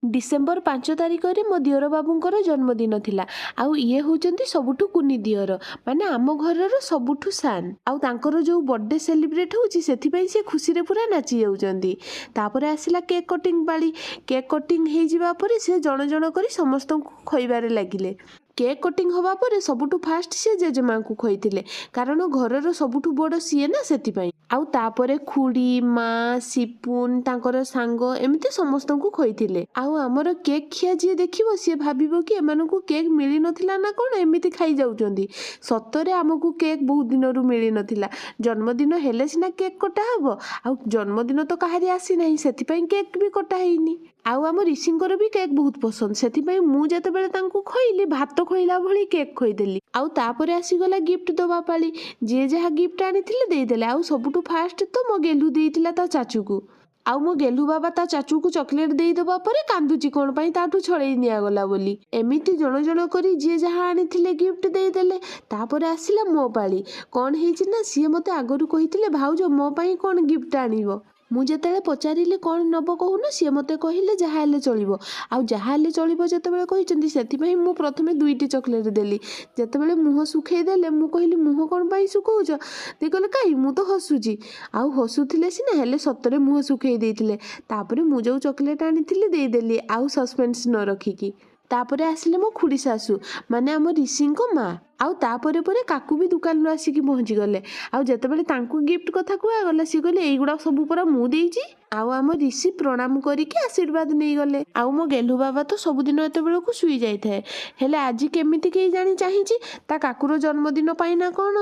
December 5 ତାରିଖରେ ମୋ ଦିଅର ବାବୁଙ୍କର ଜନ୍ମଦିନ ଥିଲା। ଆଉ ଇଏ ହେଉଛନ୍ତି ସବୁଠୁ କୁନି ଦିଅର, ମାନେ ଆମ ଘରର ସବୁଠୁ ସାନ। ଆଉ ତାଙ୍କର ଯେଉଁ ବର୍ଥଡେ ସେଲିବ୍ରେଟ୍ ହେଉଛି, ସେଥିପାଇଁ ସେ ଖୁସିରେ ପୁରା ନାଚି ଯାଉଛନ୍ତି। ତାପରେ ଆସିଲା କେକ୍ କଟିଂ ପାଳି। କେକ୍ କଟିଂ ହେଇଯିବା ପରେ ସେ ଜଣ ଜଣ କରି ସମସ୍ତଙ୍କୁ ଖୋଇବାରେ ଲାଗିଲେ। କେକ୍ କଟିଂ ହେବା ପରେ ସବୁଠୁ ଫାଷ୍ଟ ସେ ଜେଜେମାଙ୍କୁ ଖୋଇଥିଲେ, କାରଣ ଘରର ସବୁଠୁ ବଡ଼ ସିଏ ନା, ସେଥିପାଇଁ। ଆଉ ତାପରେ ଖୁଡ଼ି, ମା, ସିପୁନ, ତାଙ୍କର ସାଙ୍ଗ, ଏମିତି ସମସ୍ତଙ୍କୁ ଖୋଇଥିଲେ। ଆଉ ଆମର କେକ୍ ଖିଆ ଯିଏ ଦେଖିବ, ସିଏ ଭାବିବ କି ଏମାନଙ୍କୁ କେକ୍ ମିଳିନଥିଲା ନା କ'ଣ, ଏମିତି ଖାଇଯାଉଛନ୍ତି। ସତରେ ଆମକୁ କେକ୍ ବହୁତ ଦିନରୁ ମିଳିନଥିଲା। ଜନ୍ମଦିନ ହେଲେ ସିନା କେକ୍ କଟା ହେବ। ଆଉ ଜନ୍ମଦିନ ତ କାହାରି ଆସିନାହିଁ, ସେଥିପାଇଁ କେକ୍ ବି କଟା ହେଇନି। ଆଉ ଆମ ଋଷିଙ୍କର ବି କେକ୍ ବହୁତ ପସନ୍ଦ, ସେଥିପାଇଁ ମୁଁ ଯେତେବେଳେ ତାଙ୍କୁ ଖୋଇଲି, ଭାତ ଖୋଇଲା ଭଳି କେକ୍ ଖୋଇଦେଲି। ଆଉ ତାପରେ ଆସିଗଲା ଗିଫ୍ଟ ଦେବା ପାଳି। ଯିଏ ଯାହା ଗିଫ୍ଟ ଆଣିଥିଲେ ଦେଇଦେଲେ। ଆଉ ସବୁଠୁ ଫାଷ୍ଟ ତ ମୋ ଗେଲୁ ଦେଇଥିଲା ତା ଚାଚୁକୁ। ଆଉ ମୋ ଗେଲୁ ବାବା ତା ଚାଚୁକୁ ଚକୋଲେଟ୍ ଦେଇଦେବା ପରେ କାନ୍ଦୁଛି କ'ଣ ପାଇଁ ତାଠୁ ଛଡ଼େଇ ନିଆଗଲା ବୋଲି। ଏମିତି ଜଣ ଜଣ କରି ଯିଏ ଯାହା ଆଣିଥିଲେ ଗିଫ୍ଟ ଦେଇଦେଲେ। ତାପରେ ଆସିଲା ମୋ ପାଳି। କ'ଣ ହେଇଛି ନା, ସିଏ ମୋତେ ଆଗରୁ କହିଥିଲେ, ଭାଉଜ, ମୋ ପାଇଁ କ'ଣ ଗିଫ୍ଟ ଆଣିବ? ମୁଁ ଯେତେବେଳେ ପଚାରିଲି, କ'ଣ ନେବ କହୁନ, ସିଏ ମୋତେ କହିଲେ, ଯାହା ହେଲେ ଚଳିବ। ଆଉ ଯାହା ହେଲେ ଚଳିବ ଯେତେବେଳେ କହିଛନ୍ତି, ସେଥିପାଇଁ ମୁଁ ପ୍ରଥମେ 2ଟି ଚକୋଲେଟ୍ ଦେଲି। ଯେତେବେଳେ ମୁହଁ ଶୁଖେଇ ଦେଲେ, ମୁଁ କହିଲି, ମୁହଁ କ'ଣ ପାଇଁ ଶୁଖଉଛ? ସେ କହିଲେ, କାଇଁ, ମୁଁ ତ ହସୁଛି। ଆଉ ହସୁଥିଲେ ସିନା, ହେଲେ ସତରେ ମୁହଁ ଶୁଖେଇ ଦେଇଥିଲେ। ତାପରେ ମୁଁ ଯେଉଁ ଚକୋଲେଟ୍ ଆଣିଥିଲି ଦେଇଦେଲି, ଆଉ ସସ୍ପେନ୍ସ ନ ରଖିକି। ତାପରେ ଆସିଲେ ମୋ ଖୁଡ଼ି ଶାଶୁ, ମାନେ ଆମ ঋଷିଙ୍କ ମା। ଆଉ ତାପରେ ପରେ କାକୁ ବି ଦୋକାନରୁ ଆସିକି ପହଞ୍ଚିଗଲେ। ଆଉ ଯେତେବେଳେ ତାଙ୍କୁ ଗିଫ୍ଟ କଥା କୁହାଗଲା, ସିଏ କହିଲେ, ଏଇଗୁଡ଼ା ସବୁ ପରା ମୁଁ ଦେଇଛି। ଆଉ ଆମ ଋଷି ପ୍ରଣାମ କରିକି ଆଶୀର୍ବାଦ ନେଇଗଲେ। ଆଉ ମୋ ଗେଲୁ ବାବା ତ ସବୁଦିନ ଏତେବେଳକୁ ଶୋଇ ଯାଇଥାଏ, ହେଲେ ଆଜି କେମିତି କେହି ଜାଣି ଚାହିଁଛି ତା କାକୁର ଜନ୍ମଦିନ ପାଇଁ ନା କ'ଣ।